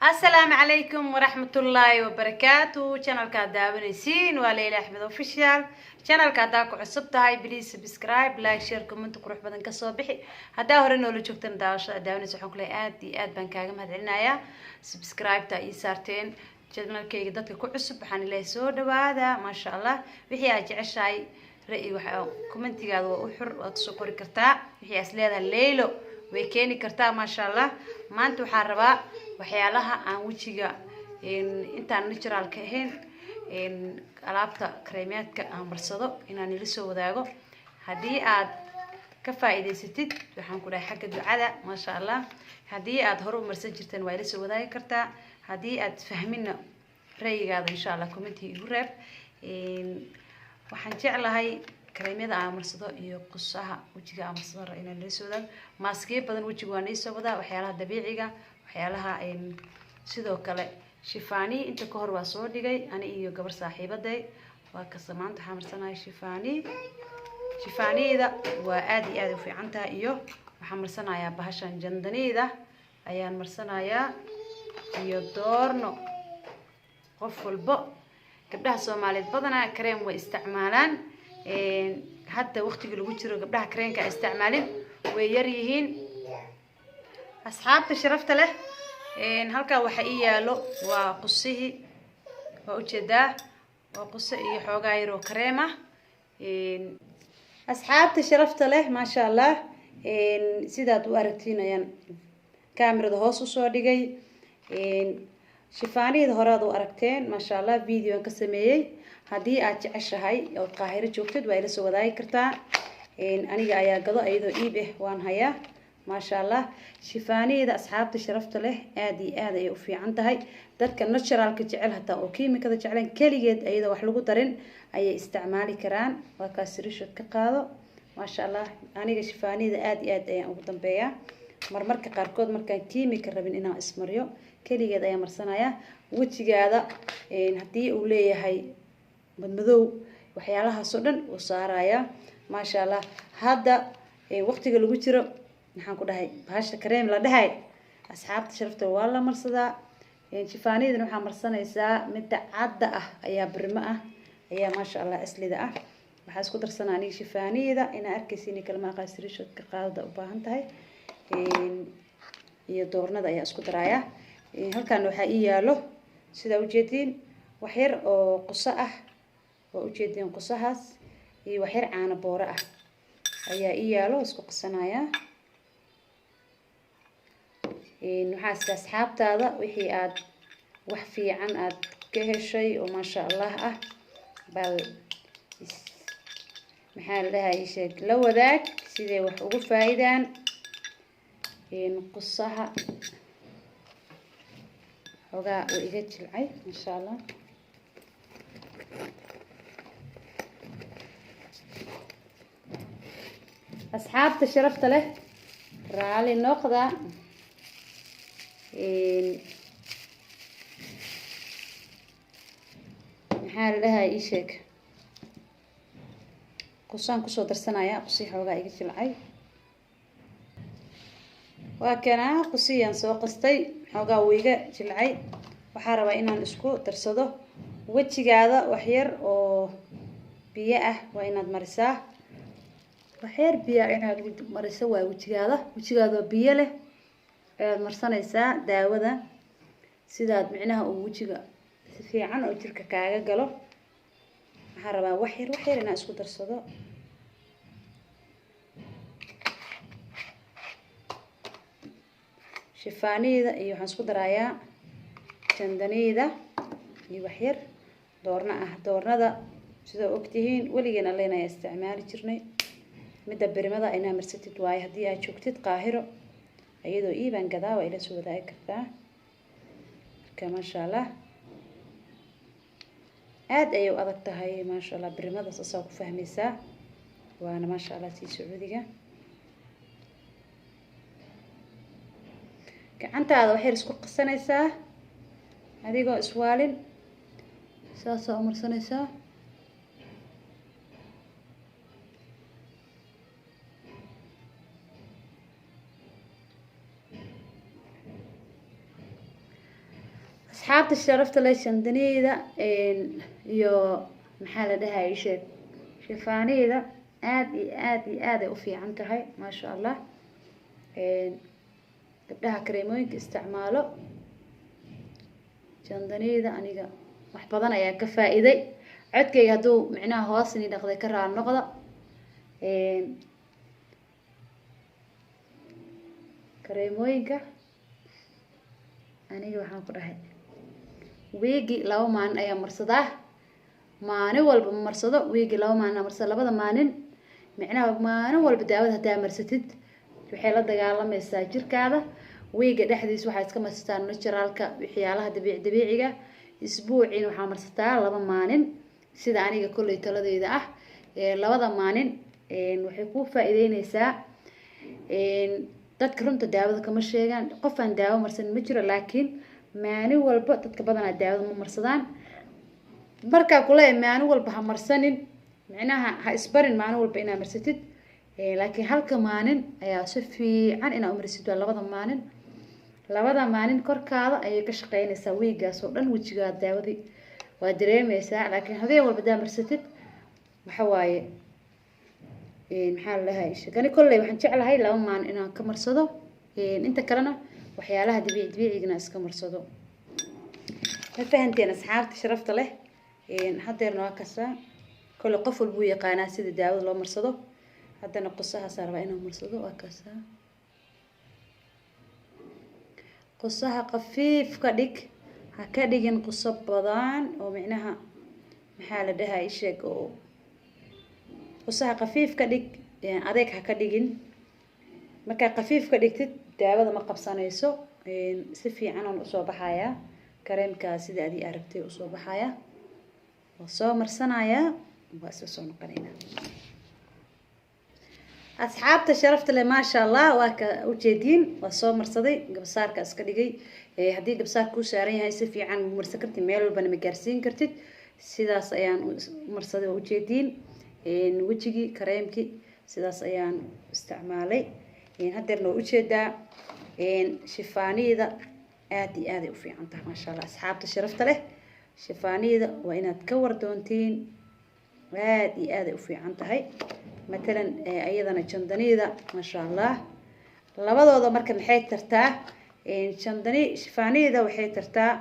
Asalaamu calaykum waraxmatullaahi wabarakaatu. Channelka aad daawanaysiin waa Leyla Axmed Official. Channelka haddaa ku cusub tahay, please subscribe, like, share, comment qurux badan kasoo bixi. Haddaa hore noola joogtana, daawashada aad daawanaysa waxaan kuleeyahay aad iyo aad baan kaaga mahadcelinayaa subscribe-ta ii saarteen. Channelkayga dadka ku cusub waxaan leeyahay soo dhawaada, maasha Allah. Wixii aad jeceshahay ra'yi waxa commentigaada waa u xur, waad soo qori kartaa. Wixii aad leedahay Leylo way keeni kartaa, maasha Allah. Maanta waxaan rabaa waxyaalaha aan wejiga intaan naturalka ahayn, alaabta kareemyaadka aan marsado inaan ila soo wadaago. Haddii aad ka faa'iidaysatid, waxaan ku dhahay xagga ducada, maasha Allah. Haddii aad hore u marsan jirteen, waa ila soo wadaagi kartaa. Haddii aad fahminna, ra'yigaada insha Allah commentiga igu reeb. Waxaan jeclahay kareemyada aan marsado iyo qusaha wejiga aan marsado inaan ila soo wadaago. Maaskiyo badan wejiga waa nii soo wadaa, waxyaalaha dabiiciga, waxyaalaha sidoo kale shifaani. Inta ka hor waa soo dhigay ani iyo gabar saaxiibaday. Waa kasta maanta waxaa marsanahay shifaani. Shifaaniyada waa aad iyo aad u fiican tahay. Iyo waxaan marsanayaa bahashan jandaniyada ayaan marsanayaa iyo doorno. Qof walbo, gabdhaha Soomaaliyeed badanaa kareem way isticmaalaan. Hadda waqtiga lagu jiro gabdhaha kareenka ay isticmaalin way yar yihiin. Asxaabta sharafta leh, halkaa waxa ii yaalo waa qusihii, waa ujeedaa, waa quse iyo xoogaa yaroo kareem ah. Asxaabta sharafta leh, maasha Allah, sidaad u aragtiin ayaan kamerada hoos usoo dhigay. Shifaaniyada hore aad u aragteen, maasha Allah, videoan ka sameeyey. Haddii aad jeceshahay ood Qaahiro joogtid, waa ila soo wadaagi kartaa. Aniga ayaa gado iyadoo iib ah, waan hayaa, maasha Allah. Shifaaniyada, asxaabta sharafta leh, aad iyo aad ayay u fiican tahay. Dadka naturalka jecel hataa oo kiimikada jecleen, keligeed iyadoo wax lagu darin ayay isticmaali karaan. Waa kaas, rishod ka qaado, maasha Allah. Aniga shifaaniyada aad iyo aad ayaan ugu dambeeyaa. Marmarka qaarkood markaan kiimika rabin inaan ismariyo, keligeed ayaan marsanayaa. Wejigaada haddii uu leeyahay madmadow, waxyaalahaasoo dhan uu saarayaa, maasha Allah. Hadda waqtiga lagu jiro, maxaan ku dhahay, bahasha kareem la dhahay, asxaabta sharafta, waa la marsadaa. Shifaaniyadana waxaa marsanaysaa midda cadda ah ayaa birmo ah ayaa, maasha Allah, aslida ah. Waxaa isku darsanaa aniga shifaaniyada inaa arkaysa inay kalma aqaasirishod ka qaadada u baahan tahay iyo doornada ayaa isku darayaa. Halkan waxaa ii yaalo, sidaa ujeediin, wax yar oo quso ah, waa ujeediin qusahaas, iyo wax yar caano booro ah ayaa ii yaalo, isku qasanayaa. Waxaa iska asxaabtaada wixii aad wax fiican aad ka heshay oo maasha Allah ah, bal maxaa la dhahay, sheeg, la wadaag siday wax ugu faa'iidaan. Qusaha xoogaa uu iga jilcay, maasha Allah. Asxaabta sharafta leh, raali noqda. Maxaa la dhahay, ii sheeg, qusaan kusoo darsanaya. Qusii xoogaa iga jilcay, waa kanaa. Qusiyaan soo qastay, xoogaa wuu iga jilcay. Waxaa rabaa inaan isku darsado. Wejigaada wax yar oo biyo ah waa inaad marisaa, wax yar biyo inaad mariso waa wejigaada. Wejigaada oo biyo leh ayaad marsanaysaa daawada, sidaad micnaha uu wejiga si fiican oo jirka kaaga galo. Waxaan rabaa wax yar, wax yar inaan isku darsado. Shifaaniyada iyo waxaan isku darayaa jandaniyada iyo wax yar doorna ah. Doornada sidaa ogtihiin weligeen alleyn ayaa isticmaali jirnay. Midda birimada inaa marsatid waayo. Haddii aad joogtid Qaahiro, iyadoo iibaan gadaa, waa ila soo wadaagi kartaa. Marka maasha Allah, aada ayay u adag tahay, maasha Allah. Birimada saasaa ku fahmaysaa, waana maasha Allah tii Sacuudiga. Gacantaada waxay isku qasanaysaa adigoo iswaalin, saasaa u marsanaysaa. Asxaabta sharafta leh, shandaniyada iyo maxaa la dhahay sheeg, shifaaniyada aad iyo aad iyo aad ay u fiican tahay, maasha Allah. Gabdhaha kareemooyinka isticmaalo jandaniyada, aniga wax badan ayaa ka faa-iiday. Codkayga hadduu micnaha hoos ni dhaqday, ka raal noqda. Kareemooyinka aniga waxaan ku dhahay wiigi 2 maalin ayaa marsadaa, maalin walba ma marsado, wiigi 2 maalin aa marsada. Labada maalin micnaha maalin walba daawada haddaa marsatid waxay la dagaalamaysaa jirkaada. Wiiga dhexdiis waxaa iska marsataa naturalka, waxyaalaha dabiiciga. Isbuuciina waxaa marsataa 2 maalin, sida aniga kolley taladeyda ah. Labada maalin waxay kuu faa-iideyneysaa. Dadka runta daawada kama sheegaan, qof aan daawo marsanin ma jiro, laakiin maalin walba dadka badanaa daawada ma marsadaan. Markaa kule maalin walba ha marsanin, micnaha ha isbarin maalin walba inaa marsatid, laakiin halka maalin ayaa si fiican inaa umarsid. Waa labada maalin, labada maalin korkaada ayay ka shaqeynaysaa wiigaas oo dhan, wejigaada daawadii waa dareemeysaa. Laakiin habeen walba hadaa marsatid waxa waaye maxaa la dhahay gani. Kolley waxaan jeclahay 2 maalin inaan ka marsado, inta kalena waxyaalaha dabiicigana iska marsado. Ma fahanteen asxaabta sharafta leh? Hadeerna waa kasaa, kolley qof walba wuu yaqaanaa sida daawada loo marsado. Haddana qusahaasaa rabaa inaan marsado, waa kasaa. Qusaha khafiif ka dhig, ha ka dhigin quso badan oo micnaha maxaa la dhahay isheeg, oo qusaha khafiif ka dhig, adeeg ha ka dhigin. Markaa khafiif ka dhigtid daawada ma qabsanayso, si fiican oon usoo baxayaa kareemkaa, sida adii aragtay usoo baxaya. Waa soo marsanayaa, waa isla soo noqonaynaa. Asxaabta sharafta leh, maasha Allah, waa ka ujeediin, waa soo marsaday, gabsaarka iska dhigay. Haddii gabsaar kuu saaran yahay si fiican ma marsan kartid, meel walbana ma gaarsiin kartid. Sidaas ayaan marsaday, waa ujeediin wejigii kareemkii sidaas ayaan isticmaalay. Hadeerna waa ujeedaa shifaaniyada aad iyo aad ay u fiican tahay, maasha Allah. Asxaabta sharafta leh, shifaaniyada waa inaad ka war doontiin, aad iyo aad ay u fiican tahay. Matalan iyadana jandaniyada, maasha Allah, labadooda marka maxay tartaa? Jandani shifaaniyada waxay tartaa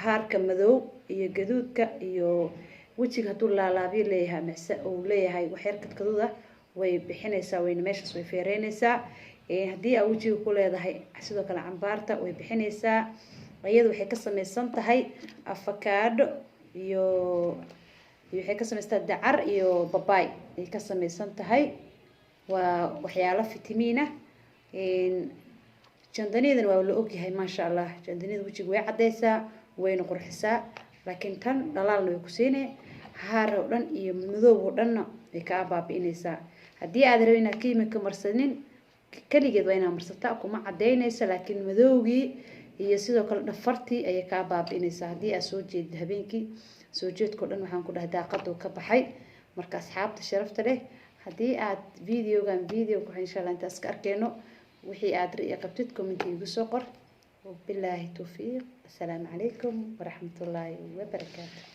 haarka madow iyo gaduudka iyo wejiga hadduu laalaabyo leeyahay mise uu leeyahay waxyar kadkaduud ah, way bixinaysaa, wayna meeshaas way feereynaysaa. Haddii aa wejiga ku leedahay sidoo kale cambaarta way bixinaysaa. Iyada waxay ka samaysan tahay afakaadho iyo waxay ka samaysantahay dacar iyo babaay ay ka samaysan tahay, waa waxyaalo fitamiin ah. Jandaniyadana waa la ogyahay, maasha Allah, jandaniyada wejiga way caddeysaa, wayna qurxisaa, laakiin tan dhalaalna way ku siinay, haar oo dhan iyo madoow oo dhanna way kaa baabi'inaysaa. Haddii aad rabin inaad kiimika marsanin, kaligeed waa inaad marsataa, kuma caddeynaysa, laakiin madowgii iyo sidoo kale dhafartii ayay kaa baabi'inaysaa. Haddii aad soo jeedid habeenkii, soo jeedkao dhan waxaan ku dhahay daaqaduu ka baxay. Marka asxaabta sharafta leh, haddii aad videogan video ku insha Allah intaas ka arkeyno, wixii aad ra'yi qabtid comment igu soo qor. Wabilaahi tawfiiq, assalaamu calaykum waraxmatullaahi wabarakaatu.